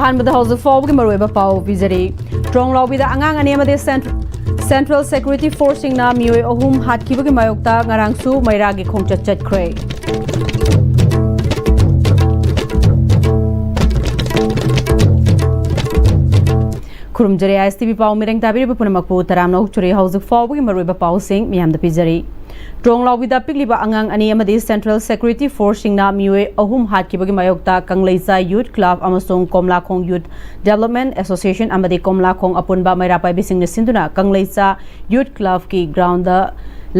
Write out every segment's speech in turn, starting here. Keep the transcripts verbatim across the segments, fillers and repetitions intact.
ꯑꯍꯥꯟꯕꯗ ꯍꯧꯖꯤꯛ ꯐꯥꯎꯕꯒꯤ ꯃꯔꯨꯑꯣꯏꯕ ꯄꯥꯎ ꯄꯤꯖꯔꯤ꯫ ꯇ꯭ꯔꯣꯡꯂꯥꯎꯕꯤꯗ ꯑꯉꯥꯡ ꯑꯅꯤ ꯑꯃꯗꯤ ꯁꯦꯟ-, Central Security Forceꯁꯤꯡꯅ ꯃꯤꯑꯣꯏ ꯑꯍꯨꯝ ꯍꯥꯠꯈꯤꯕꯒꯤ ꯃꯥꯌꯣꯛꯇ ꯉꯔꯥꯡꯁꯨ ꯃꯩꯔꯥꯒꯤ ꯈꯣꯡꯆꯠ ꯆꯠꯈ꯭ꯔꯦ꯫ ꯈꯨꯔꯨꯝꯖꯔꯤ ISTV ꯄꯥꯎ ꯃꯤꯔꯦꯡ ꯇꯥꯕꯤꯔꯤꯕ ꯄꯨꯝꯅꯃꯛꯄꯨ ꯇꯔꯥꯝꯅ ꯑꯣꯛꯆꯔꯤ꯫ ꯍꯧꯖꯤꯛ ꯐꯥꯎꯕꯒꯤ ꯃꯔꯨꯑꯣꯏꯕ ꯄꯥꯎꯁꯤꯡ ꯃꯤꯌꯥꯝꯗ ꯄꯤꯖꯔꯤ꯫ ꯇ꯭ꯔꯣꯡꯂꯥꯎꯕꯤꯗ ꯄꯤꯛꯂꯤꯕ ꯑꯉꯥꯡ ꯑꯅꯤ ꯑꯃꯗꯤ Central Security Forceꯁꯤꯡꯅ ꯃꯤꯑꯣꯏ ꯑꯍꯨꯝ ꯍꯥꯠꯈꯤꯕꯒꯤ ꯃꯥꯌꯣꯛꯇ ꯀꯪꯂꯩꯆꯥ Youth Club ꯑꯃꯁꯨꯡ ꯀꯣꯝꯂꯥꯈꯣꯡ Youth Development Association ꯑꯃꯗꯤ ꯀꯣꯝꯂꯥꯈꯣꯡ ꯑꯄꯨꯟꯕ ꯃꯩꯔꯥ ꯄꯥꯏꯕꯤꯁꯤꯡꯅ ꯁꯤꯟꯗꯨꯅ ꯀꯪꯂꯩꯆꯥ Youth Clubꯀꯤ groundꯗ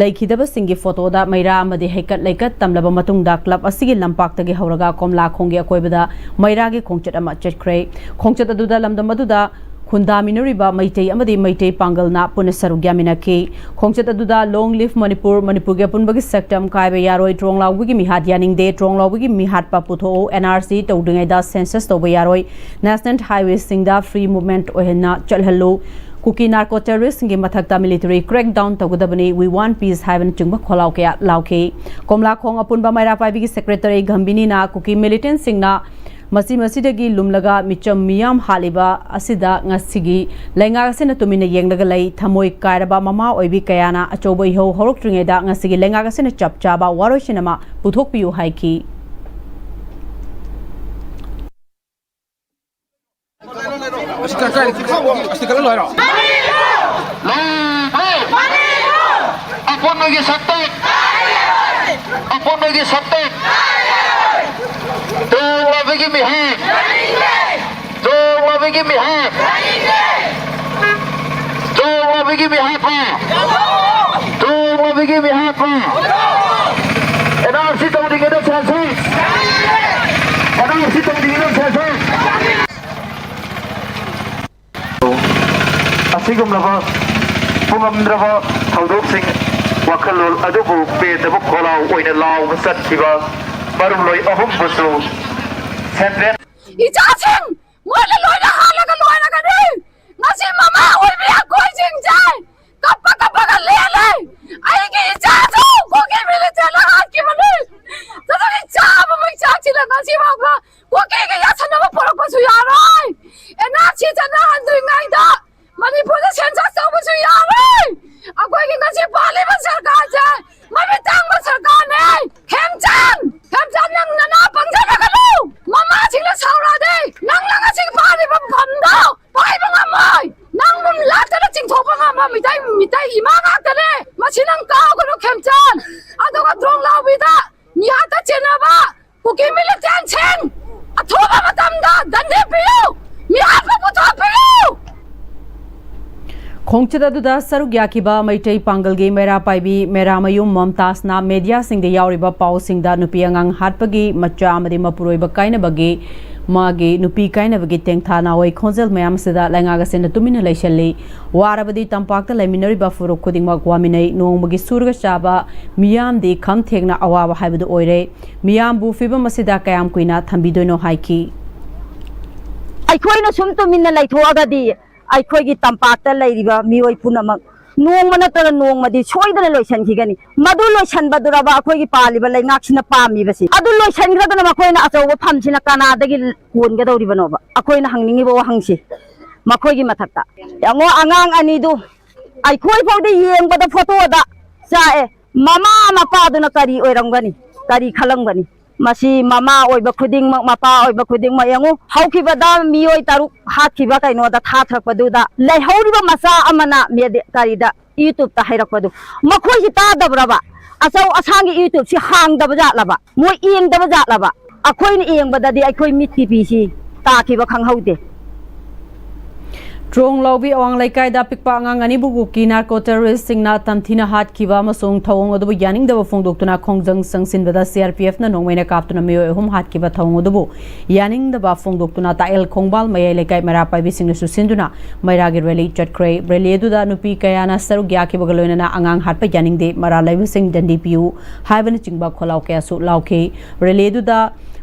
ꯂꯩꯈꯤꯗꯕꯁꯤꯡꯒꯤ photoꯗ ꯃꯩꯔꯥ ꯑꯃꯗꯤ ꯍꯩꯀꯠ ꯂꯩꯀꯠ ꯇꯝꯂꯕ ꯃꯇꯨꯡꯗ club ꯑꯁꯤꯒꯤ ꯂꯝꯄꯥꯛꯇꯒꯤ ꯍꯧꯔꯒ ꯀꯣꯝꯂꯥꯈꯣꯡꯒꯤ ꯑꯀꯣꯏꯕꯗ ꯃꯩꯔꯥꯒꯤ ꯈꯣꯡꯆꯠ ꯑꯃ ꯆꯠꯈ꯭ꯔꯦ꯫ ꯈꯣꯡꯆꯠ ꯑꯗꯨꯗ ꯂꯝꯗꯝ ꯑꯗꯨꯗ ꯈꯨꯟꯗꯥꯃꯤꯟꯅꯔꯤꯕ ꯃꯩꯇꯩ ꯑꯃꯗꯤ ꯃꯩꯇꯩ ꯄꯥꯡꯒꯜꯅ ꯄꯨꯟꯅ ꯁꯔꯨꯛ ꯌꯥꯃꯤꯟꯅꯈꯤ꯫ ꯈꯣꯡꯆꯠ ꯑꯗꯨꯗ Long Live Manipur, ꯃꯅꯤꯄꯨꯔꯒꯤ ꯑꯄꯨꯟꯕꯒꯤ ꯁꯛꯇꯝ ꯀꯥꯏꯕ ꯌꯥꯔꯣꯏ, ꯇ꯭ꯔꯣꯡꯂꯥꯎꯕꯤꯒꯤ ꯃꯤꯍꯥꯠ ꯌꯥꯅꯤꯡꯗꯦ, ꯇ꯭ꯔꯣꯡꯂꯥꯎꯕꯤꯒꯤ ꯃꯤꯍꯥꯠꯄ ꯄꯨꯊꯣꯛꯎ, NRC ꯇꯧꯗ꯭ꯔꯤꯉꯩꯗ census ꯇꯧꯕ ꯌꯥꯔꯣꯏ, National Highwayꯁꯤꯡꯗ free movement ꯑꯣꯏꯍꯟꯅ ꯆꯠꯍꯜꯂꯨ, ꯀꯨꯀꯤ narco terroristꯁꯤꯡꯒꯤ ꯃꯊꯛꯇ military crackdown ꯇꯧꯒꯗꯕꯅꯤ, We want peace ꯍꯥꯏꯕꯅꯆꯤꯡꯕ ꯈꯣꯜꯂꯥꯎ ꯀꯌꯥ ꯂꯥꯎꯈꯤ꯫ ꯀꯣꯝꯂꯥꯈꯣꯡ ꯑꯄꯨꯟꯕ ꯃꯩꯔꯥ ꯄꯥꯏꯕꯤꯒꯤ secretaryꯒꯤ ꯘꯝꯕꯤꯅꯤꯅ ꯀꯨꯀꯤ militantꯁꯤꯡꯅ ꯃꯁꯤ ꯃꯁꯤꯗꯒꯤ ꯂꯨꯝꯂꯒ ꯃꯤꯆꯝ ꯃꯤꯌꯥꯝ ꯍꯥꯠꯂꯤꯕ ꯑꯁꯤꯗ ꯉꯁꯤꯒꯤ ꯂꯩꯉꯥꯛ ꯑꯁꯤꯅ ꯇꯨꯃꯤꯟꯅ ꯌꯦꯡꯂꯒ ꯂꯩ꯫ ꯊꯃꯣꯏ ꯀꯥꯏꯔꯕ ꯃꯃꯥ ꯑꯣꯏꯕꯤ ꯀꯌꯥꯅ ꯑꯆꯧꯕ ꯏꯍꯧ ꯍꯧꯔꯛꯇ꯭ꯔꯤꯉꯩꯗ ꯉꯁꯤꯒꯤ ꯂꯩꯉꯥꯛ ꯑꯁꯤꯅ ꯆꯞ ꯆꯥꯕ ꯋꯥꯔꯣꯏꯁꯤꯟ ꯑꯃ ꯄꯨꯊꯣꯛꯄꯤꯌꯨ ꯍꯥꯏꯈꯤ꯫ ꯑꯁꯤ ꯀ-, ꯀꯥꯏ-, ꯑꯁꯤ ꯀꯩꯅꯣ ꯂꯣꯏꯔꯣ? ꯂꯩꯕ꯭ꯔꯣ? ꯑꯄꯨꯟꯕꯒꯤ ꯁꯛꯇꯝ! ꯑꯄꯨꯟꯕꯒꯤ ꯁꯛꯇꯝ! ꯇ꯭ꯔꯣꯜ ꯑꯣꯏꯕꯒꯤ ꯃꯤꯍꯨꯠ! ꯇ꯭ꯔꯣꯜ ꯑꯣꯏꯕꯒꯤ ꯃꯤꯍꯨꯠ! ꯇ꯭ꯔꯣꯜ ꯑꯣꯏꯕꯒꯤ ꯃꯤꯍꯨꯠ! ꯇ꯭ꯔꯣꯜ ꯑꯣꯏꯕꯒꯤ ꯃꯤꯍꯨꯠ! NRC ꯇꯧꯗ꯭ꯔꯤꯉꯩꯗ census! NRC ꯇꯧꯗ꯭ꯔꯤꯉꯩꯗ census! ꯑꯁꯤꯒꯨꯝꯂꯕ ꯄꯨꯡꯉꯝꯗ꯭ꯔꯕ ꯊꯧꯗꯣꯛꯁꯤꯡ, ꯋꯥꯈꯜꯂꯣꯟ ꯑꯗꯨꯕꯨ ꯄꯦꯟꯗꯕ ꯈꯣꯜꯂꯥꯎ ꯑꯣꯏꯅ ꯂꯥꯎꯕ ꯆꯠꯈꯤꯕ ꯃꯔꯨꯞꯂꯣꯏ ꯑꯍꯨꯝꯕꯨꯁꯨ Central ꯏꯆꯥꯁꯤꯡ ꯃꯣꯏꯅ ꯂꯣꯏꯅ ꯍꯥꯠꯂꯒ ꯂꯣꯏꯔꯒꯅꯤ꯫ ꯉꯁꯤ ꯃꯃꯥ ꯑꯣꯏꯕꯤ ꯑꯩꯈꯣꯏꯁꯤꯡꯁꯦ ꯀꯞꯄ ꯀꯞꯄꯒ ꯂꯦꯜꯂꯦ꯫ ꯑꯩꯒꯤ ꯏꯆꯥꯁꯨ ꯀꯨꯀꯤ militantꯅ ꯍꯥꯠꯈꯤꯕꯅꯤ꯫ ꯑꯗꯨꯒꯤ ꯆꯥꯕ ꯃꯩꯆꯥꯛꯁꯤꯅ ꯉꯁꯤ ꯐꯥꯎꯕ ꯀꯨꯀꯤꯒ ꯌꯥꯁꯟꯅꯕ ꯄꯨꯔꯛꯄꯁꯨ ꯌꯥꯔꯣꯏ꯫ ꯃꯤꯇꯩ, ꯃꯤꯇꯩ ꯏꯃꯥ ꯉꯥꯛꯇꯅꯦ꯫ ꯃꯁꯤ ꯅꯪ ꯀꯥꯎꯒꯅꯨ, ꯈꯦꯝꯆꯥꯟ꯫ ꯑꯗꯨꯒ ꯇ꯭ꯔꯣꯡꯂꯥꯎꯕꯤꯗ ꯃꯤꯍꯥꯠꯇ ꯆꯦꯟꯅꯕ ꯀꯨꯀꯤ ꯃꯤꯂꯤꯇꯦꯟꯁꯤꯡ ꯑꯊꯨꯕ ꯃꯇꯝꯗ ꯗꯟꯗꯤ ꯄꯤꯌꯨ, ꯃꯤꯍꯥꯠꯄ ꯄꯨꯊꯣꯛꯄꯤꯌꯨ꯫ ꯈꯣꯡꯆꯠ ꯑꯗꯨꯗ ꯁꯔꯨꯛ ꯌꯥꯈꯤꯕ ꯃꯩꯇꯩ ꯄꯥꯡꯒꯜꯒꯤ ꯃꯩꯔꯥ ꯄꯥꯏꯕꯤ ꯃꯦꯔꯥꯃꯌꯨꯝ ꯃꯝꯇꯥꯖꯅ ꯃꯦꯗꯤꯌꯥꯁꯤꯡꯗ ꯌꯥꯎꯔꯤꯕ ꯄꯥꯎꯁꯤꯡꯗ ꯅꯨꯄꯤ ꯑꯉꯥꯡ ꯍꯥꯠꯄꯒꯤ ꯃꯆꯥ ꯑꯃꯗꯤ ꯃꯄꯨꯔꯣꯏꯕ ꯀꯥꯏꯅꯕꯒꯤ ꯃꯥꯒꯤ ꯅꯨꯄꯤ ꯀꯥꯏꯅꯕꯒꯤ ꯇꯦꯡꯊꯥ ꯅꯥꯑꯣꯏ ꯈꯣꯟꯖꯦꯜ ꯃꯌꯥꯝ ꯑꯁꯤꯗ ꯂꯩꯉꯥꯛ ꯑꯁꯤꯅ ꯇꯨꯃꯤꯟꯅ ꯂꯩꯁꯤꯜꯂꯤ꯫ ꯋꯥꯔꯕꯗꯤ ꯇꯝꯄꯥꯛꯇ ꯂꯩꯃꯤꯟꯅꯔꯤꯕ ꯐꯨꯔꯨꯞ ꯈꯨꯗꯤꯡꯃꯛ ꯋꯥꯃꯤꯟꯅꯩ꯫ ꯅꯣꯡꯃꯒꯤ ꯁꯨꯔꯒ ꯆꯥꯕ ꯃꯤꯌꯥꯝꯗꯤ ꯈꯝ ꯊꯦꯡꯅ ꯑꯋꯥꯕ ꯍꯥꯏꯕꯗꯨ ꯑꯣꯏꯔꯦ꯫ ꯃꯤꯌꯥꯝꯕꯨ ꯐꯤꯕꯝ ꯑꯁꯤꯗ ꯀꯌꯥꯝ ꯀꯨꯏꯅ ꯊꯝꯕꯤꯗꯣꯏꯅꯣ ꯍꯥꯏꯈꯤ꯫ ꯑꯩꯈꯣꯏꯅ ꯁꯨꯝ ꯇꯨꯃꯤꯟꯅ ꯂꯩꯊꯣꯛꯑꯒꯗꯤ ꯑꯩꯈꯣꯏꯒꯤ ꯇꯝꯄꯥꯛꯇ ꯂꯩꯔꯤꯕ ꯃꯤꯑꯣꯏ ꯄꯨꯝꯅꯃꯛ ꯅꯣꯡꯃ ꯅꯠꯇ꯭ꯔꯒ ꯅꯣꯡꯃꯗꯤ ꯁꯣꯏꯗꯅ ꯂꯣꯏꯁꯤꯟꯈꯤꯒꯅꯤ꯫ ꯃꯗꯨ ꯂꯣꯏꯁꯤꯟꯕꯗꯨꯔꯕ ꯑꯩꯈꯣꯏꯒꯤ ꯄꯥꯜꯂꯤꯕ ꯂꯩꯉꯥꯛꯁꯤꯅ ꯄꯥꯝꯃꯤꯕꯁꯤ? ꯑꯗꯨ ꯂꯣꯏꯁꯤꯟꯈ꯭ꯔꯒꯅ ꯃꯈꯣꯏꯅ ꯑꯆꯧꯕ ꯐꯝꯁꯤꯅ ꯀꯅꯥꯗꯒꯤ ꯀꯣꯟꯒꯗꯧꯔꯤꯕꯅꯣꯕ? ꯑꯩꯈꯣꯏꯅ ꯍꯪꯅꯤꯡꯉꯤꯕ ꯋꯥꯍꯪꯁꯤ ꯃꯈꯣꯏꯒꯤ ꯃꯊꯛꯇ꯫ ꯌꯦꯡꯉꯣ, ꯑꯉꯥꯡ ꯑꯅꯤꯗꯨ ꯑꯩꯈꯣꯏ ꯐꯥꯎꯗ ꯌꯦꯡꯕꯗ ꯐꯣꯇꯣꯗ ꯆꯥꯛꯑꯦ꯫ ꯃꯃꯥ ꯃꯄꯥꯗꯨꯅ ꯀꯔꯤ ꯑꯣꯏꯔꯝꯒꯅꯤ, ꯀꯔꯤ ꯈꯜꯂꯝꯒꯅꯤ? ꯃꯁꯤ ꯃꯃꯥ ꯑꯣꯏꯕ ꯈꯨꯗꯤꯡꯃꯛ, ꯃꯄꯥ ꯑꯣꯏꯕ ꯈꯨꯗꯤꯡꯃꯛ ꯌꯦꯡꯉꯨ, ꯍꯧꯈꯤꯕꯗ ꯃꯤꯑꯣꯏ ꯇꯔꯨꯛ ꯍꯥꯠꯈꯤꯕ ꯀꯩꯅꯣꯗ ꯊꯥꯊꯔꯛꯄꯗꯨꯗ ꯂꯩꯍꯧꯔꯤꯕ ꯃꯆꯥ ꯑꯃꯅ ꯃꯦꯗꯤ-, ꯀꯔꯤꯗ, YouTube ꯇ ꯍꯥꯏꯔꯛꯄꯗꯨ, ꯃꯈꯣꯏꯁꯤ ꯇꯥꯗꯕ꯭ꯔꯕ? ꯑꯆꯧ ꯑꯁꯥꯡꯒꯤ YouTube ꯁꯤ ꯍꯥꯡꯗꯕ ꯖꯥꯠꯂꯕ? ꯃꯣꯏ ꯌꯦꯡꯗꯕ ꯖꯥꯠꯂꯕ? ꯑꯩꯈꯣꯏꯅ ꯌꯦꯡꯕꯗꯗꯤ ꯑꯩꯈꯣꯏ ꯃꯤꯠꯀꯤ ꯄꯤꯁꯤ ꯇꯥꯈꯤꯕ ꯈꯪꯍꯧꯗꯦ꯫ ꯇ꯭ꯔꯣꯡꯂꯥꯎꯕꯤ ꯑꯋꯥꯡ ꯂꯩꯀꯥꯏꯗ ꯑꯄꯤꯛꯄ ꯑꯉꯥꯡ ꯑꯅꯤꯕꯨ ꯀꯨꯀꯤ ꯅꯥꯔꯀꯣ ꯇꯦꯔꯣꯔꯤꯁ꯭ꯠꯁꯤꯡꯅ ꯇꯝꯊꯤꯅ ꯍꯥꯠꯈꯤꯕ ꯑꯃꯁꯨꯡ ꯊꯧꯑꯣꯡ ꯑꯗꯨꯕꯨ ꯌꯥꯅꯤꯡꯗꯕ ꯐꯣꯡꯗꯣꯛꯇꯨꯅ ꯈꯣꯡꯖꯪ ꯆꯪꯁꯤꯟꯕꯗ C R P F ꯅ ꯅꯣꯡꯃꯩꯅ ꯀꯥꯞꯇꯨꯅ ꯃꯤꯑꯣꯏ ꯑꯍꯨꯝ ꯍꯥꯠꯈꯤꯕ ꯊꯧꯑꯣꯡ ꯑꯗꯨꯕꯨ ꯌꯥꯅꯤꯡꯗꯕ ꯐꯣꯡꯗꯣꯛꯇꯨꯅ ꯇꯥꯛꯑꯦꯜ ꯈꯣꯡꯕꯥꯜ ꯃꯌꯥꯏ ꯂꯩꯀꯥꯏ ꯃꯩꯔꯥ ꯄꯥꯏꯕꯤꯁꯤꯡꯅꯁꯨ ꯁꯤꯟꯗꯨꯅ ꯃꯩꯔꯥꯒꯤ ꯔꯦꯂꯤ ꯆꯠꯈ꯭ꯔꯦ꯫ ꯔꯦꯂꯤ ꯑꯗꯨꯗ ꯅꯨꯄꯤ ꯀꯌꯥꯅ ꯁꯔꯨꯛ ꯌꯥꯈꯤꯕꯒ ꯂꯣꯏꯅꯅ "ꯑꯉꯥꯡ ꯍꯥꯠꯄ ꯌꯥꯅꯤꯡꯗꯦ, ꯃꯔꯥꯜ ꯂꯩꯕꯁꯤꯡ ꯗꯟꯗꯤ ꯄꯤꯌꯨ" ꯍꯥꯏꯕꯅꯆꯤꯡꯕ ꯈꯣꯜꯂꯥꯎ ꯀꯌꯥꯁꯨ ꯂꯥꯎꯈꯤ꯫ ꯔꯦꯂꯤ ꯑꯗꯨꯗ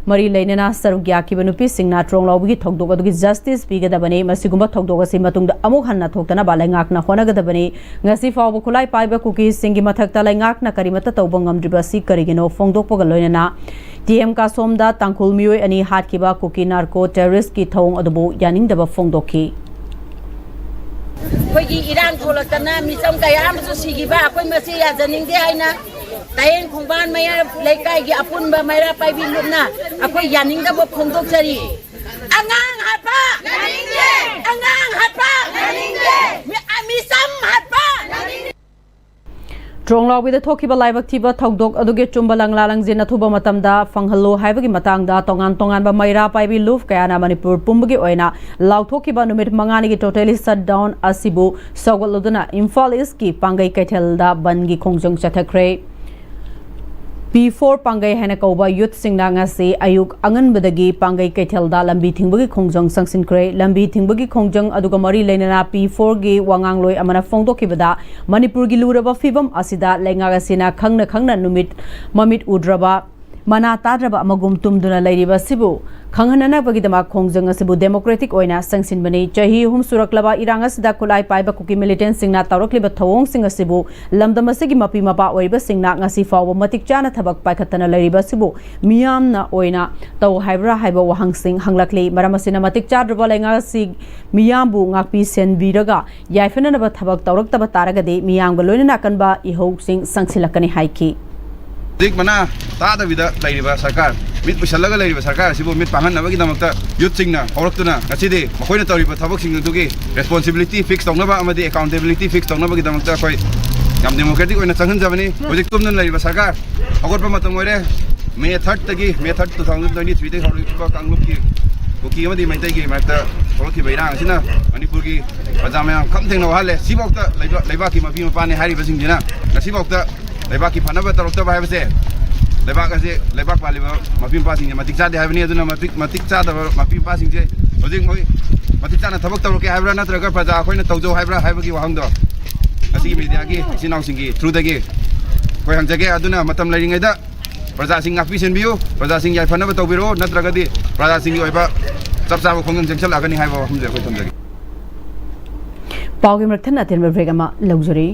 ꯃꯔꯤ ꯂꯩꯅꯅ ꯁꯔꯨꯛ ꯌꯥꯈꯤꯕ ꯅꯨꯄꯤꯁꯤꯡꯅ ꯇ꯭ꯔꯣꯡꯂꯥꯎꯕꯤꯒꯤ ꯊꯧꯗꯣꯛ ꯑꯗꯨꯒꯤ justice ꯄꯤꯒꯗꯕꯅꯤ꯫ ꯃꯁꯤꯒꯨꯝꯕ ꯊꯧꯗꯣꯛ ꯑꯁꯤ ꯃꯇꯨꯡꯗ ꯑꯃꯨꯛ ꯍꯟꯅ ꯊꯣꯛꯇꯅꯕ ꯂꯩꯉꯥꯛꯅ ꯍꯣꯠꯅꯒꯗꯕꯅꯤ꯫ ꯉꯁꯤ ꯐꯥꯎꯕ ꯈꯨꯠꯂꯥꯏ ꯄꯥꯏꯕ ꯀꯨꯀꯤꯁꯤꯡꯒꯤ ꯃꯊꯛꯇ ꯂꯩꯉꯥꯛꯅ ꯀꯔꯤꯃꯠꯇ ꯇꯧꯕ ꯉꯝꯗ꯭ꯔꯤꯕ ꯑꯁꯤ ꯀꯔꯤꯒꯤꯅꯣ ꯐꯣꯡꯗꯣꯛꯄꯒ ꯂꯣꯏꯅꯅ ꯇꯤ ꯑꯦꯝ ꯀꯥꯁꯣꯝꯗ ꯇꯥꯡꯈꯨꯜ ꯃꯤꯑꯣꯏ ꯑꯅꯤ ꯍꯥꯠꯈꯤꯕ ꯀꯨꯀꯤ ꯅꯥꯔꯀꯣ ꯇꯦꯔꯣꯔꯤꯁ꯭ꯠꯀꯤ ꯊꯧꯑꯣꯡ ꯑꯗꯨꯕꯨ ꯌꯥꯅꯤꯡꯗꯕ ꯐꯣꯡꯗꯣꯛꯈꯤ꯫ ꯑꯩꯈꯣꯏꯒꯤ ꯏꯔꯥꯡ ꯊꯣꯛꯂꯛꯇꯅ ꯃꯤꯆꯝ ꯀꯌꯥ ꯑꯃꯁꯨ ꯁꯤꯈꯤꯕ, ꯑꯩꯈꯣꯏ ꯃꯁꯤ ꯌꯥꯖꯅꯤꯡꯗꯦ ꯍꯥꯏꯅ ꯇꯥꯌꯦꯟ ꯈꯣꯡꯕꯥꯟ ꯃꯌꯥ ꯂꯩꯀꯥꯏꯒꯤ ꯑꯄꯨꯟꯕ ꯃꯩꯔꯥ ꯄꯥꯏꯕꯤ ꯂꯨꯞꯅ ꯑꯩꯈꯣꯏ ꯌꯥꯅꯤꯡꯗꯕ ꯐꯣꯡꯗꯣꯛꯆꯔꯤ꯫ ꯑꯉꯥꯡ ꯍꯥꯠꯄ! ꯑꯉꯥꯡ ꯍꯥꯠꯄ! ꯃꯤ-, ꯃꯤꯆꯝ ꯇ꯭ꯔꯣꯡꯂꯥꯎꯕꯤꯗ ꯊꯣꯛꯈꯤꯕ ꯂꯥꯏꯕꯛ ꯊꯤꯕ ꯊꯧꯗꯣꯛ ꯑꯗꯨꯒꯤ ꯑꯆꯨꯝꯕ ꯂꯪꯂꯥ ꯂꯪꯖꯤꯟ ꯑꯊꯨꯕ ꯃꯇꯝꯗ ꯐꯪꯍꯜꯂꯨ ꯍꯥꯏꯕꯒꯤ ꯃꯇꯥꯡꯗ ꯇꯣꯉꯥꯟ ꯇꯣꯉꯥꯟꯕ ꯃꯩꯔꯥ ꯄꯥꯏꯕꯤ ꯂꯨꯞ ꯀꯌꯥꯅ ꯃꯅꯤꯄꯨꯔ ꯄꯨꯝꯕꯒꯤ ꯑꯣꯏꯅ ꯂꯥꯎꯊꯣꯛꯈꯤꯕ ꯅꯨꯃꯤꯠ ꯃꯉꯥꯅꯤꯒꯤ totally shutdown ꯑꯁꯤꯕꯨ ꯁꯧꯒꯠꯂꯗꯨꯅ ꯏꯝꯐꯥꯜ ꯏꯁꯀꯤ ꯄꯥꯡꯒꯩ ꯀꯩꯊꯦꯜꯗ ꯕꯟꯒꯤ ꯈꯣꯡꯖꯪ ꯆꯠꯊꯈ꯭ꯔꯦ꯫ ꯄꯤ ꯐꯣꯔ ꯄꯥꯡꯒꯩ ꯍꯥꯏꯅ ꯀꯧꯕ ꯌꯨꯠꯁꯤꯡꯅ ꯉꯁꯤ ꯑꯌꯨꯛ ꯑꯉꯟꯕꯗꯒꯤ ꯄꯥꯡꯒꯩ ꯀꯩꯊꯦꯜꯗ ꯂꯝꯕꯤ ꯊꯤꯡꯕꯒꯤ ꯈꯣꯡꯖꯪ ꯆꯪꯁꯤꯟꯈ꯭ꯔꯦ꯫ ꯂꯝꯕꯤ ꯊꯤꯡꯕꯒꯤ ꯈꯣꯡꯖꯪ ꯑꯗꯨꯒ ꯃꯔꯤ ꯂꯩꯅꯅ ꯄꯤ ꯐꯣꯔꯒꯤ ꯋꯥꯉꯥꯡꯂꯣꯏ ꯑꯃꯅ ꯐꯣꯡꯗꯣꯛꯈꯤꯕꯗ, ꯃꯅꯤꯄꯨꯔꯒꯤ ꯂꯨꯔꯕ ꯐꯤꯕꯝ ꯑꯁꯤꯗ ꯂꯩꯉꯥꯛ ꯑꯁꯤꯅ ꯈꯪꯅ ꯈꯪꯅ ꯅꯨꯃꯤꯠ ꯃꯃꯤꯠ ꯎꯗ꯭ꯔꯕ, ꯃꯅꯥ ꯇꯥꯗ꯭ꯔꯕ ꯑꯃꯒꯨꯝ ꯇꯨꯝꯗꯨꯅ ꯂꯩꯔꯤꯕ ꯑꯁꯤꯕꯨ ꯈꯪꯍꯟꯅꯅꯕꯒꯤꯗꯃꯛ ꯈꯣꯡꯖꯪ ꯑꯁꯤꯕꯨ democratic ꯑꯣꯏꯅ ꯆꯪꯁꯤꯟꯕꯅꯤ꯫ ꯆꯍꯤ ꯑꯍꯨꯝ ꯁꯨꯔꯛꯂꯕ ꯏꯔꯥꯡ ꯑꯁꯤꯗ ꯈꯨꯠꯂꯥꯏ ꯄꯥꯏꯕ ꯀꯨꯀꯤ militantꯁꯤꯡꯅ ꯇꯧꯔꯛꯂꯤꯕ ꯊꯧꯑꯣꯡꯁꯤꯡ ꯑꯁꯤꯕꯨ ꯂꯝꯗꯝ ꯑꯁꯤꯒꯤ ꯃꯄꯤ ꯃꯄꯥ ꯑꯣꯏꯔꯤꯕꯁꯤꯡꯅ ꯉꯁꯤ ꯐꯥꯎꯕ ꯃꯇꯤꯛ ꯆꯥꯅ ꯊꯕꯛ ꯄꯥꯏꯈꯠꯇꯅ ꯂꯩꯔꯤꯕ ꯑꯁꯤꯕꯨ ꯃꯤꯌꯥꯝꯅ ꯑꯣꯏꯅ ꯇꯧ ꯍꯥꯏꯕ꯭ꯔꯥ ꯍꯥꯏꯕ ꯋꯥꯍꯪꯁꯤꯡ ꯍꯪꯂꯛꯂꯤ꯫ ꯃꯔꯝ ꯑꯁꯤꯅ ꯃꯇꯤꯛ ꯆꯥꯗ꯭ꯔꯕ ꯂꯩꯉꯥꯛ ꯑꯁꯤ ꯃꯤꯌꯥꯝꯕꯨ ꯉꯥꯛꯄꯤ ꯁꯦꯟꯕꯤꯔꯒ ꯌꯥꯏꯐꯅꯅꯕ ꯊꯕꯛ ꯇꯧꯔꯛꯇꯕ ꯇꯥꯔꯒꯗꯤ ꯃꯤꯌꯥꯝꯒ ꯂꯣꯏꯅꯅ ꯑꯀꯟꯕ ꯏꯍꯧꯁꯤꯡ ꯆꯪꯁꯤꯜꯂꯛꯀꯅꯤ ꯍꯥꯏꯈꯤ꯫ ꯍꯧꯖꯤꯛ ꯃꯅꯥ ꯇꯥꯗꯕꯤꯗ ꯂꯩꯔꯤꯕ ꯁꯔꯀꯥꯔ, ꯃꯤꯠ ꯎꯏꯁꯜꯂꯒ ꯂꯩꯔꯤꯕ ꯁꯔꯀꯥꯔ ꯑꯁꯤꯕꯨ ꯃꯤꯠ ꯄꯥꯡꯍꯟꯅꯕꯒꯤꯗꯃꯛꯇ ꯌꯨꯠꯁꯤꯡꯅ ꯍꯧꯔꯛꯇꯨꯅ ꯉꯁꯤꯗꯤ ꯃꯈꯣꯏꯅ ꯇꯧꯔꯤꯕ ꯊꯕꯛꯁꯤꯡ ꯑꯗꯨꯒꯤ responsibility fix ꯇꯧꯅꯕ ꯑꯃꯗꯤ accountability fix ꯇꯧꯅꯕꯒꯤꯗꯃꯛꯇ ꯑꯩꯈꯣꯏ ꯌꯥꯝ democratic ꯑꯣꯏꯅ ꯆꯪꯍꯟꯖꯕꯅꯤ꯫ ꯍꯧꯖꯤꯛ ꯇꯨꯝꯗꯨꯅ ꯂꯩꯔꯤꯕ ꯁꯔꯀꯥꯔ ꯍꯧꯒꯠꯄ ꯃꯇꯝ ꯑꯣꯏꯔꯦ꯫ May thirdꯇꯒꯤ, May third two thousand twenty threeꯗꯒꯤ ꯍꯧꯔꯛꯂꯤꯕ ꯀꯥꯡꯂꯨꯞꯀꯤ ꯀꯨꯀꯤ ꯑꯃꯗꯤ ꯃꯩꯇꯩꯒꯤ ꯃꯔꯛꯇ ꯊꯣꯛꯂꯛꯈꯤꯕ ꯏꯔꯥꯡ ꯑꯁꯤꯅ ꯃꯅꯤꯄꯨꯔꯒꯤ ꯄ꯭ꯔꯖꯥ ꯃꯌꯥꯝ ꯈꯝ ꯊꯦꯡꯅ ꯋꯥꯍꯜꯂꯦ꯫ ꯁꯤꯐꯥꯎꯗ ꯂꯩꯕ-, ꯂꯩꯕꯥꯛꯀꯤ ꯃꯄꯤ ꯃꯄꯥꯅꯤ ꯍꯥꯏꯔꯤꯕꯁꯤꯡꯁꯤꯅ ꯉꯁꯤꯐꯥꯎꯗ ꯂꯩꯕꯥꯛꯀꯤ ꯐꯅꯕ ꯇꯧꯔꯛꯇꯕ ꯍꯥꯏꯕꯁꯦ, ꯂꯩꯕꯥꯛ ꯑꯁꯤ, ꯂꯩꯕꯥꯛ ꯄꯥꯜꯂꯤꯕ ꯃꯄꯤ ꯃꯄꯥꯁꯤꯡꯁꯦ ꯃꯇꯤꯛ ꯆꯥꯗꯦ ꯍꯥꯏꯕꯅꯤ꯫ ꯑꯗꯨꯅ ꯃꯇꯤꯛ, ꯃꯇꯤꯛ ꯆꯥꯗꯕ ꯃꯄꯤ ꯃꯄꯥꯁꯤꯡꯁꯦ ꯍꯧꯖꯤꯛ ꯃꯣꯏ ꯃꯇꯤꯛ ꯆꯥꯅ ꯊꯕꯛ ꯇꯧꯔꯛꯀꯦ ꯍꯥꯏꯕ꯭ꯔꯥ, ꯅꯠꯇ꯭ꯔꯒ ꯄ꯭ꯔꯖꯥ ꯑꯩꯈꯣꯏꯅ ꯇꯧꯖꯧ ꯍꯥꯏꯕ꯭ꯔꯥ ꯍꯥꯏꯕꯒꯤ ꯋꯥꯍꯪꯗꯣ ꯉꯁꯤꯒꯤ mediaꯒꯤ ꯏꯆꯤꯟ ꯏꯅꯥꯎꯁꯤꯡꯒꯤ throughꯗꯒꯤ ꯑꯩꯈꯣꯏ ꯍꯪꯖꯒꯦ꯫ ꯑꯗꯨꯅ ꯃꯇꯝ ꯂꯩꯔꯤꯉꯩꯗ ꯄ꯭ꯔꯖꯥꯁꯤꯡ ꯉꯥꯛꯄꯤ ꯁꯦꯟꯕꯤꯌꯨ, ꯄ꯭ꯔꯖꯥꯁꯤꯡ ꯌꯥꯏꯐꯅꯕ ꯇꯧꯕꯤꯔꯛꯎ, ꯅꯠꯇ꯭ꯔꯒꯗꯤ ꯄ꯭ꯔꯖꯥꯁꯤꯡꯒꯤ ꯑꯣꯏꯕ ꯆꯞ ꯆꯥꯕ ꯈꯣꯡꯖꯪ ꯆꯪꯁꯤꯜꯂꯛꯀꯅꯤ ꯍꯥꯏꯕ ꯋꯥꯐꯝꯁꯦ ꯑꯩꯈꯣꯏ ꯊꯝꯖꯒꯦ꯫ ꯄꯥꯎꯒꯤ ꯃꯔꯛ ꯊꯠꯅ ꯑꯇꯦꯟꯕ break ꯑꯃ ꯂꯧꯖꯔꯤ꯫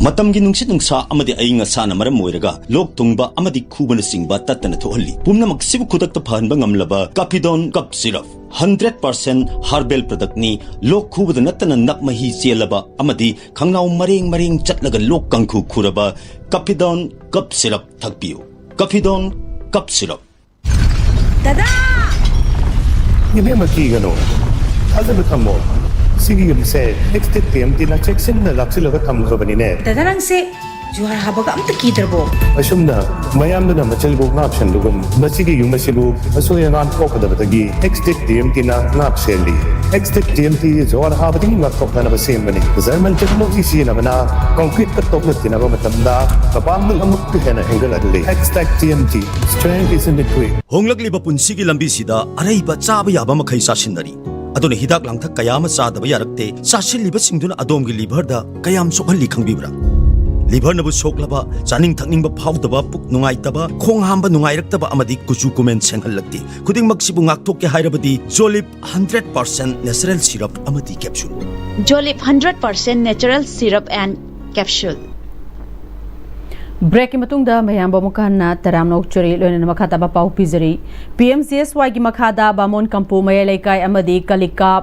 ꯃꯇꯝꯒꯤ ꯅꯨꯡꯁꯤꯠ ꯅꯨꯡꯁꯥ ꯑꯃꯗꯤ ꯑꯏꯪ ꯑꯁꯥꯅ ꯃꯔꯝ ꯑꯣꯏꯔꯒ ꯂꯣꯛ ꯊꯨꯡꯕ ꯑꯃꯗꯤ ꯈꯨꯕꯅꯆꯤꯡꯕ ꯇꯠꯇꯅ ꯊꯣꯛꯍꯜꯂꯤ꯫ ꯄꯨꯝꯅꯃꯛꯁꯤꯕꯨ ꯈꯨꯗꯛꯇ ꯐꯍꯟꯕ ꯉꯝꯂꯕ Cappidone Cough Syrup, hundred percent herbal productꯅꯤ꯫ ꯂꯣꯛ ꯈꯨꯕꯗ ꯅꯠꯇꯅ ꯅꯞ ꯃꯍꯤ ꯆꯦꯜꯂꯕ ꯑꯃꯗꯤ ꯈꯪꯅꯥꯎ ꯃꯔꯦꯡ ꯃꯔꯦꯡ ꯆꯠꯂꯒ ꯂꯣꯛ ꯀꯥꯡꯈꯨ ꯈꯨꯔꯕ Cappidone Cough Syrup ꯊꯛꯄꯤꯌꯨ꯫ Cappidone Cough Syrup꯫ ꯗꯗꯥ! ꯏꯕꯦꯝꯃ, ꯀꯤꯒꯅꯨ, ꯊꯥꯖꯕ ꯊꯝꯃꯣ꯫ ꯁꯤꯒꯤ ꯌꯨꯝꯁꯦ ꯑꯦꯛꯁ ꯇꯤꯛ ꯇꯤ ꯑꯦꯝ ꯇꯤꯅ ꯆꯦꯛꯁꯤꯟꯅ ꯂꯥꯛꯁꯤꯜꯂꯒ ꯊꯝꯈ꯭ꯔꯕꯅꯤꯅꯦ꯫ ꯗꯗꯥ, ꯅꯪꯁꯦ ꯖꯨꯍꯥꯔ ꯍꯥꯕꯒ ꯑꯝꯇ ꯀꯤꯗ꯭ꯔꯕꯣ? ꯑꯁꯨꯝꯅ ꯃꯌꯥꯝꯗꯨꯅ ꯃꯆꯤꯜꯕꯨ ꯉꯥꯛꯁꯟꯕꯒꯨꯝ, ꯃꯁꯤꯒꯤ ꯌꯨꯝ ꯑꯁꯤꯕꯨ ꯑꯁꯣꯏ ꯑꯉꯥꯝ ꯊꯣꯛꯀꯗꯕꯗꯒꯤ ꯑꯦꯛꯁ ꯇꯤꯛ ꯇꯤ ꯑꯦꯝ ꯇꯤꯅ ꯉꯥꯛ ꯁꯦꯜꯂꯤ꯫ ꯑꯦꯛꯁ ꯇꯤꯛ ꯇꯤ ꯑꯦꯝ ꯇꯤ ꯖꯨꯍꯥꯔ ꯍꯥꯕꯗꯒꯤ ꯉꯥꯛꯊꯣꯛꯅꯅꯕ ꯁꯦꯝꯕꯅꯤ꯫ ꯖꯔꯃꯟ ꯇꯦꯛꯅꯣꯂꯣꯖꯤ ꯁꯤꯖꯤꯟꯅꯕꯅ ꯀꯪꯀ꯭ꯔꯤꯠꯀ ꯇꯣꯛꯅ ꯇꯤꯟꯅꯕ ꯃꯇꯝꯗ ꯃꯄꯥꯡꯒꯜ ꯑꯃꯨꯛꯀ ꯍꯦꯟꯅ ꯍꯦꯟꯒꯠꯍꯜꯂꯤ꯫ ꯑꯦꯛꯁ ꯇꯤꯛ T M T, strength is in the grit. ꯍꯣꯡꯂꯛꯂꯤꯕ ꯄꯨꯟꯁꯤꯒꯤ ꯂꯝꯕꯤꯁꯤꯗ ꯑꯔꯩꯕ ꯆꯥꯕ ꯌꯥꯕ ꯃꯈꯩ ꯆꯥꯁꯤꯟꯅꯔꯤ꯫ ꯑꯗꯨꯅ ꯍꯤꯗꯥꯛ ꯂꯥꯡꯊꯛ ꯀꯌꯥ ꯑꯃ ꯆꯥꯗꯕ ꯌꯥꯔꯛꯇꯦ꯫ ꯆꯥꯁꯤꯜꯂꯤꯕꯁꯤꯡꯗꯨꯅ ꯑꯗꯣꯝꯒꯤ ꯂꯤꯚꯔꯗ ꯀꯌꯥꯝ ꯁꯣꯛꯍꯜꯂꯤ ꯈꯪꯕꯤꯕ꯭ꯔꯥ? ꯂꯤꯚꯔꯅꯕꯨ ꯁꯣꯛꯂꯕ, ꯆꯥꯅꯤꯡ ꯊꯛꯅꯤꯡꯕ ꯐꯥꯎꯗꯕ, ꯄꯨꯛ ꯅꯨꯡꯉꯥꯏꯇꯕ, ꯈꯣꯡ ꯍꯥꯝꯕ ꯅꯨꯡꯉꯥꯏꯔꯛꯇꯕ ꯑꯃꯗꯤ ꯀꯨꯆꯨ ꯀꯨꯃꯦꯟ ꯁꯦꯡꯍꯜꯂꯛꯇꯦ꯫ ꯈꯨꯗꯤꯡꯃꯛꯁꯤꯕꯨ ꯉꯥꯛꯊꯣꯛꯀꯦ ꯍꯥꯏꯔꯕꯗꯤ ꯖꯣꯂꯤꯞ ꯍꯟꯗ꯭ꯔꯦꯠ ꯄꯥꯔꯁꯦꯟ natural syrup ꯑꯃꯗꯤ capsule꯫ Jolip hundred percent natural syrup and capsule. ꯕ꯭ꯔꯦꯛꯀꯤ ꯃꯇꯨꯡꯗ ꯃꯌꯥꯝꯕꯨ ꯑꯃꯨꯛ ꯍꯟꯅ ꯇꯔꯥꯝꯅ ꯑꯣꯛꯆꯔꯤ꯫ ꯂꯣꯏꯅꯅ ꯃꯈꯥ ꯇꯥꯕ ꯄꯥꯎ ꯄꯤꯖꯔꯤ꯫ ꯄꯤ ꯑꯦꯝ ꯖꯤ ꯑꯦꯁ ꯋꯥꯏꯒꯤ ꯃꯈꯥꯗ ꯕꯥꯃꯣꯟ ꯀꯝꯄꯨ ꯃꯌꯥꯏ ꯂꯩꯀꯥꯏ ꯑꯃꯗꯤ ꯀꯂꯤꯀꯥ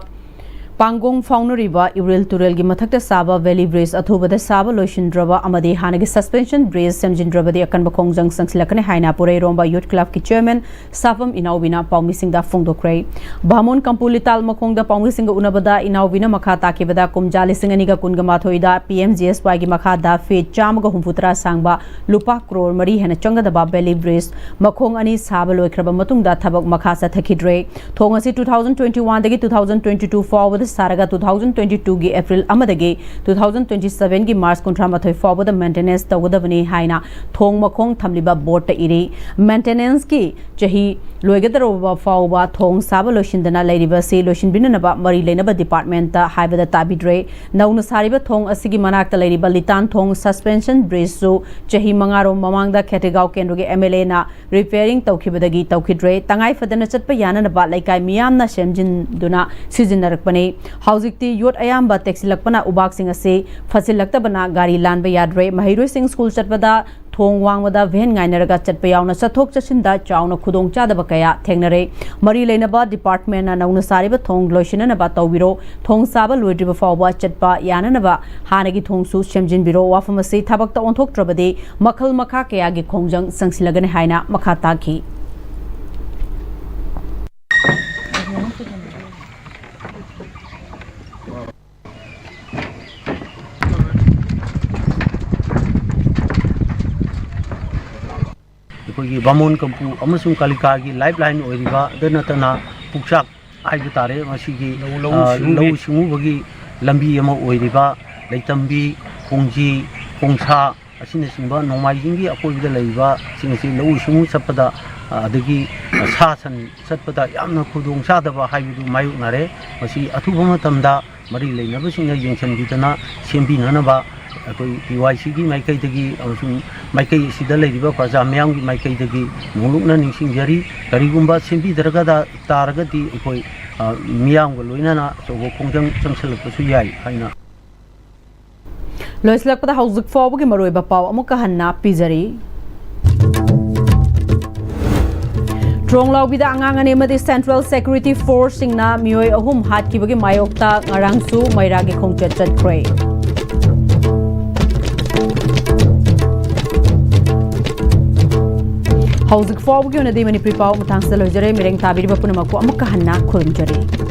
ꯄꯥꯡꯒꯣꯡ ꯐꯥꯎꯅꯔꯤꯕ ꯏꯎꯔꯦꯜ ꯇꯨꯔꯦꯜꯒꯤ ꯃꯊꯛꯇ ꯁꯥꯕ valley bridge ꯑꯊꯨꯕꯗ ꯁꯥꯕ ꯂꯣꯏꯁꯤꯟꯗ꯭ꯔꯕ ꯑꯃꯗꯤ ꯍꯥꯟꯅꯒꯤ suspension bridge ꯁꯦꯝꯖꯤꯟꯗ꯭ꯔꯕꯗꯤ ꯑꯀꯟꯕ ꯈꯣꯡꯖꯪ ꯆꯪꯁꯤꯜꯂꯛꯀꯅꯤ ꯍꯥꯏꯅ ꯄꯨꯔꯩꯔꯣꯝꯕ youth clubꯀꯤ chairman ꯁꯥꯐꯝ ꯏꯅꯥꯎꯕꯤꯅ ꯄꯥꯎꯃꯤꯁꯤꯡꯗ ꯐꯣꯡꯗꯣꯛꯈ꯭ꯔꯦ꯫ ꯕꯥꯃꯣꯟ ꯀꯝꯄꯨ ꯂꯤꯇꯥꯜ ꯃꯈꯣꯡꯗ ꯄꯥꯎꯃꯤꯁꯤꯡꯒ ꯎꯅꯕꯗ ꯏꯅꯥꯎꯕꯤꯅ ꯃꯈꯥ ꯇꯥꯈꯤꯕꯗ ꯀꯨꯝꯖꯥ ꯂꯤꯁꯤꯡ ꯑꯅꯤꯒ ꯀꯨꯟꯒ ꯃꯥꯊꯣꯏꯗ ꯄꯤ ꯑꯦꯝ ꯖꯤ ꯑꯦꯁ ꯋꯥꯏꯒꯤ ꯃꯈꯥꯗ feet ꯆꯥꯝꯃꯒ ꯍꯨꯝꯐꯨ ꯇꯔꯥ ꯁꯥꯡꯕ ꯂꯨꯄꯥ ꯀ꯭ꯔꯣꯔ ꯃꯔꯤ ꯍꯦꯟꯅ ꯆꯪꯒꯗꯕ valley bridge ꯃꯈꯣꯡ ꯑꯅꯤ ꯁꯥꯕ ꯂꯣꯏꯈ꯭ꯔꯕ ꯃꯇꯨꯡꯗ ꯊꯕꯛ ꯃꯈꯥ ꯆꯠꯊꯈꯤꯗ꯭ꯔꯦ꯫ ꯊꯣꯡ ꯑꯁꯤ two thousand twenty one ꯗꯒꯤ two thousand twenty two ꯐꯥꯎꯕꯗ ꯁꯥꯔꯒ two thousand twenty two ꯒꯤ April ꯑꯃꯗꯒꯤ two thousand twenty seven ꯒꯤ March ꯀꯨꯟꯊ꯭ꯔꯥ ꯃꯥꯊꯣꯏ ꯐꯥꯎꯕꯗ maintenance ꯇꯧꯒꯗꯕꯅꯤ ꯍꯥꯏꯅ ꯊꯣꯡ ꯃꯈꯣꯡ ꯊꯝꯂꯤꯕ boardꯇ ꯏꯔꯤ꯫ Maintenanceꯀꯤ ꯆꯍꯤ ꯂꯣꯏꯒꯗꯧꯔꯕ ꯐꯥꯎꯕ ꯊꯣꯡ ꯁꯥꯕ ꯂꯣꯏꯁꯤꯟꯗꯅ ꯂꯩꯔꯤꯕ ꯑꯁꯤ ꯂꯣꯏꯁꯤꯟꯕꯤꯅꯅꯕ ꯃꯔꯤ ꯂꯩꯅꯕ departmentꯇ ꯍꯥꯏꯕꯗ ꯇꯥꯕꯤꯗ꯭ꯔꯦ꯫ ꯅꯧꯅ ꯁꯥꯔꯤꯕ ꯊꯣꯡ ꯑꯁꯤꯒꯤ ꯃꯅꯥꯛꯇ ꯂꯩꯔꯤꯕ ꯂꯤꯇꯥꯟ ꯊꯣꯡ suspension bridgeꯁꯨ ꯆꯍꯤ ꯃꯉꯥꯔꯣꯝ ꯃꯃꯥꯡꯗ ꯈꯦꯇ꯭ꯔꯤꯒꯥꯎ ꯀꯦꯟꯗ꯭ꯔꯒꯤ M L Aꯅ repairing ꯇꯧꯈꯤꯕꯗꯒꯤ ꯇꯧꯈꯤꯗ꯭ꯔꯦ꯫ ꯇꯉꯥꯏ ꯐꯗꯅ ꯆꯠꯄ ꯌꯥꯅꯅꯕ ꯂꯩꯀꯥꯏ ꯃꯤꯌꯥꯝꯅ ꯁꯦꯝꯖꯤꯟꯗꯨꯅ ꯁꯤꯖꯤꯟꯅꯔꯛꯄꯅꯤ꯫ ꯍꯧꯖꯤꯛꯇꯤ ꯌꯣꯠ ꯑꯌꯥꯝꯕ ꯇꯦꯛꯁꯤꯜꯂꯛꯄꯅ ꯎꯕꯥꯛꯁꯤꯡ ꯑꯁꯤ ꯐꯖꯤꯜꯂꯛꯇꯕꯅ ꯒꯥꯔꯤ ꯂꯥꯟꯕ ꯌꯥꯗ꯭ꯔꯦ꯫ ꯃꯍꯩꯔꯣꯏꯁꯤꯡ ꯁ꯭ꯀꯨꯜ ꯆꯠꯄꯗ ꯊꯣꯡ ꯋꯥꯡꯃꯗ van ꯉꯥꯏꯅꯔꯒ ꯆꯠꯄ ꯌꯥꯎꯅ ꯆꯠꯊꯣꯛ ꯆꯠꯁꯤꯟꯗ ꯆꯥꯎꯅ ꯈꯨꯗꯣꯡꯆꯥꯗꯕ ꯀꯌꯥ ꯊꯦꯡꯅꯔꯦ꯫ ꯃꯔꯤ ꯂꯩꯅꯕ departmentꯅ ꯅꯧꯅ ꯁꯥꯔꯤꯕ ꯊꯣꯡ ꯂꯣꯏꯁꯤꯟꯅꯅꯕ ꯇꯧꯕꯤꯔꯣ꯫ ꯊꯣꯡ ꯁꯥꯕ ꯂꯣꯏꯗ꯭ꯔꯤꯕ ꯐꯥꯎꯕ ꯆꯠꯄ ꯌꯥꯅꯅꯕ ꯍꯥꯟꯅꯒꯤ ꯊꯣꯡꯁꯨ ꯁꯦꯝꯖꯤꯟꯕꯤꯔꯣ꯫ ꯋꯥꯐꯝ ꯑꯁꯤ ꯊꯕꯛꯇ ꯑꯣꯟꯊꯣꯛꯇ꯭ꯔꯕꯗꯤ ꯃꯈꯜ ꯃꯈꯥ ꯀꯌꯥꯒꯤ ꯈꯣꯡꯖꯪ ꯆꯪꯁꯤꯜꯂꯒꯅꯤ ꯍꯥꯏꯅ ꯃꯈꯥ ꯇꯥꯈꯤ꯫ ꯑꯩꯈꯣꯏꯒꯤ ꯕꯥꯃꯣꯟ ꯀꯝꯄꯨ ꯑꯃꯁꯨꯡ ꯀꯥꯂꯤꯀꯥꯒꯤ ꯂꯥꯏꯐ ꯂꯥꯏꯟ ꯑꯣꯏꯔꯤꯕ, ꯑꯗꯨ ꯅꯠꯇꯅ ꯄꯨꯛꯆꯥꯛ ꯍꯥꯏꯕ ꯇꯥꯔꯦ, ꯃꯁꯤꯒꯤ, ꯂꯧ, ꯂꯧꯎ ꯑ, ꯁꯤꯡꯎꯒꯤ꯫ ꯂꯧꯎ ꯁꯤꯡꯎꯕꯒꯤ ꯂꯝꯕꯤ ꯑꯃ ꯑꯣꯏꯔꯤꯕ ꯂꯩꯇꯝꯕꯤ, ꯈꯣꯡꯖꯤ, ꯈꯣꯡꯁꯥ ꯑꯁꯤꯅꯆꯤꯡꯕ ꯅꯣꯡꯃꯥꯏꯖꯤꯡꯒꯤ ꯑꯀꯣꯏꯕꯗ ꯂꯩꯔꯤꯕꯁꯤꯡ ꯑꯁꯤ ꯂꯧꯎ ꯁꯤꯡꯎ ꯆꯠꯄꯗ, ꯑ, ꯑꯗꯒꯤ ꯁꯥ ꯁꯟ ꯆꯠꯄꯗ ꯌꯥꯝꯅ ꯈꯨꯗꯣꯡ ꯆꯥꯗꯕ ꯍꯥꯏꯕꯗꯨ ꯃꯥꯌꯣꯛꯅꯔꯦ꯫ ꯃꯁꯤ ꯑꯊꯨꯕ ꯃꯇꯝꯗ ꯃꯔꯤ ꯂꯩꯅꯕꯁꯤꯡꯅ ꯌꯦꯡꯁꯤꯟꯕꯤꯗꯅ ꯁꯦꯝꯕꯤꯅꯅꯕ ꯑꯩꯈꯣꯏ ꯄꯤ ꯋꯥꯏ ꯁꯤꯒꯤ ꯃꯥꯏꯀꯩꯗꯒꯤ ꯑꯃꯁꯨꯡ ꯃꯥꯏꯀꯩ ꯑꯁꯤꯗ ꯂꯩꯔꯤꯕ ꯄ꯭ꯔꯖꯥ ꯃꯤꯌꯥꯝꯒꯤ ꯃꯥꯏꯀꯩꯗꯒꯤ ꯅꯣꯡꯂꯨꯛꯅ ꯅꯤꯡꯁꯤꯡꯖꯔꯤ꯫ ꯀꯔꯤꯒꯨꯝꯕ ꯁꯦꯝꯕꯤꯗ꯭ꯔꯒꯗ, ꯇꯥꯔꯒꯗꯤ ꯑꯩꯈꯣꯏ, ꯑ, ꯃꯤꯌꯥꯝꯒ ꯂꯣꯏꯅꯅ ꯑꯆꯧꯕ ꯈꯣꯡꯖꯪ ꯆꯪꯁꯤꯜꯂꯛꯄꯁꯨ ꯌꯥꯏ ꯍꯥꯏꯅ꯫ ꯂꯣꯏꯁꯤꯜꯂꯛꯄꯗ ꯍꯧꯖꯤꯛ ꯐꯥꯎꯕꯒꯤ ꯃꯔꯨꯑꯣꯏꯕ ꯄꯥꯎ ꯑꯃꯨꯛꯀ ꯍꯟꯅ ꯄꯤꯖꯔꯤ꯫ ꯇ꯭ꯔꯣꯡꯂꯥꯎꯕꯤꯗ ꯑꯉꯥꯡ ꯑꯅꯤ ꯑꯃꯗꯤ ꯁꯦꯟꯇ꯭ꯔꯦꯜ ꯁꯦꯀ꯭ꯌꯨꯔꯤꯇꯤ ꯐꯣꯔꯁꯁꯤꯡꯅ ꯃꯤꯑꯣꯏ ꯑꯍꯨꯝ ꯍꯥꯠꯈꯤꯕꯒꯤ ꯃꯥꯌꯣꯛꯇ ꯉꯔꯥꯡꯁꯨ ꯃꯩꯔꯥꯒꯤ ꯈꯣꯡꯆꯠ ꯆꯠꯈ꯭ꯔꯦ꯫ ꯍꯧꯖꯤꯛ ꯐꯥꯎꯕꯒꯤ ꯑꯣꯏꯅꯗꯤ ꯃꯅꯤꯄꯨꯔꯤ ꯄꯥꯎ ꯃꯇꯥꯡꯁꯤꯗ ꯂꯣꯏꯖꯔꯦ꯫ ꯃꯤꯔꯦꯡ ꯇꯥꯕꯤꯔꯤꯕ ꯄꯨꯝꯅꯃꯛꯄꯨ ꯑꯃꯨꯛꯀ ꯍꯟꯅ ꯈꯨꯔꯨꯝꯖꯔꯤ꯫